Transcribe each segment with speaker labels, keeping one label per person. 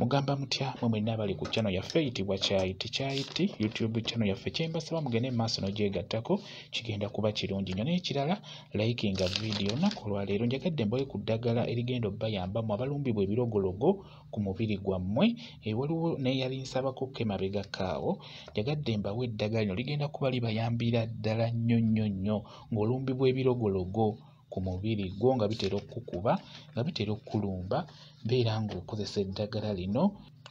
Speaker 1: Mugamba mutya mwe mwenna abali ku channel yaffe eyitibwa Kyayiti Kyayiti YouTube channel yaffe. Kyembasaba mugende mu maaso n'ogyegattako, kigenda kuba kirungi nnyo. N'ekirala, likinga video. Olunaku olwaleero njagadde mbawe ku ddagala erigenda obbayambamu abalumbibwa ebirogologo ku mubiri gwammwe. Waliwo n'eyali nsabako emabegako awo, njagadde mbawe eddagala lino, ligenda kuba libayambira ddala nnyo nnyo nnyo ng'olumbibwa ebirogologo ku mubiri gwo, nga bitera okkukuba, nga bitera okkulumba. Beera ng'okozesa eddagala lino.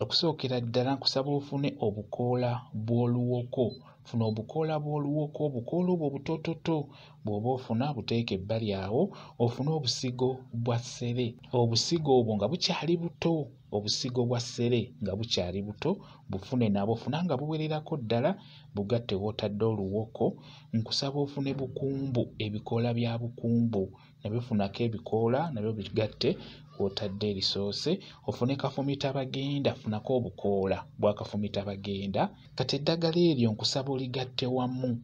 Speaker 1: Okusookera ddala nkusaba ofune obukoola bw'oluwoko. Funa obukoola bw'oluwoko, obukoola obwo obutoototo bw'oba ofuna buteeke ebbali awo. Ofune obusigo bwa ssere, obusigo obwo nga bukyali buto, obusigo bwa ssere nga bukyali buto bufune nabwo, funa nga buwererako ddala, bugatte w'otadde oluwoko. Nkusaba ofune bukumbu, ebikoola bya bukumbu nabyo funako ebikoola nabyo bigatte w'otadde erisoose. Ofune kafumitabagenda, funako obukoola bwa kafumitabagenda. Kati eddagala eryo nkusaba oligatte wamu,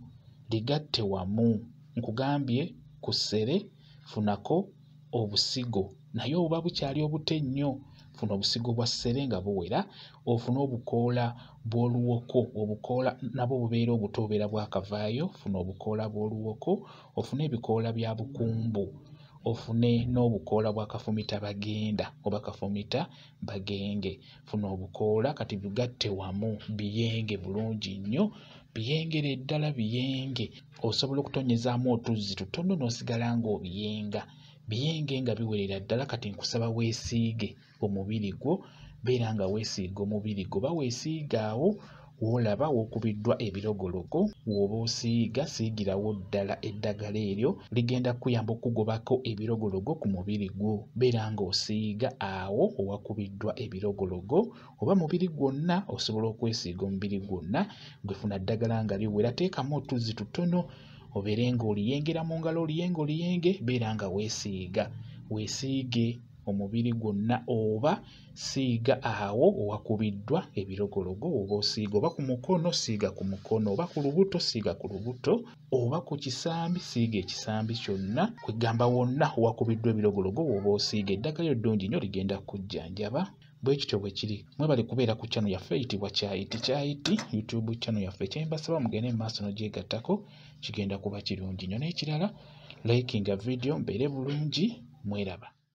Speaker 1: ligatte wamu. Nkugambye ku ssere funako obusigo, naye obuba bukyali obuto ennyo, funa obusigo bwa ssere nga buwera. Ofune obukoola bw'oluwoko, obukoola nabwo bubeera obuto, bubeera bwakavaayo, funa obukoola bw'oluwoko. Ofune ebikoola bya bukumbu, ofune n'obukoola bwa kafumitabagenda oba kafumita bagenge. Funa obukoola kati bugatte wamu, biyenge bulungi nnyo, biyengere ddala biyenge. Osobola okutonnyezaamu otuzzi tutono n'osigala ng'obiyenga, biyenge nga biwerera ddala. Kati nkusaba weesiige omubiri gwo, beera nga weesiiga omubiri gwo, oba weesiiga awo w'olaba w'okubiddwa ebirogologo, w'oba osiiga siigirawo ddala. Eddagala eryo ligenda kukuyamba okugobako ebirogologo ku mubiri gwo. Beera ng'osiiga awo owakubiddwa ebirogologo oba mubiri gwonna, osobola okwesiiga omubiri gwonna. Gwe funa ddagala nga liwera, teekamu otuzzi tutono, obeere ng'oliyengera mu ngalo, oliyenge oliyenge, beera nga weesiiga, weesiige omubiri gwonna, oba siiga awo owakubiddwa ebirogologo, oba osiiga oba ku mukono, siiga ku mukono, oba ku lubuto, siiga ku lubuto, oba ku kisambi, siiga ekisambi kyonna. Kwegamba wonna owakubiddwa ebirogologo oba osiiga. Eddagala eryo ddungi nnyo, ligenda kujjanjaba. Bwe kityo bwe kiri. Mwebale kubeera ku channel yaffe eyitibwa Kyayiti Kyayiti YouTube channel yaffe. Kyembasaba mugende mu maaso n'ogyegattako, kigenda kuba kirungi nnyo. N'ekirala, likinga video, mbeere bulungi, mweraba.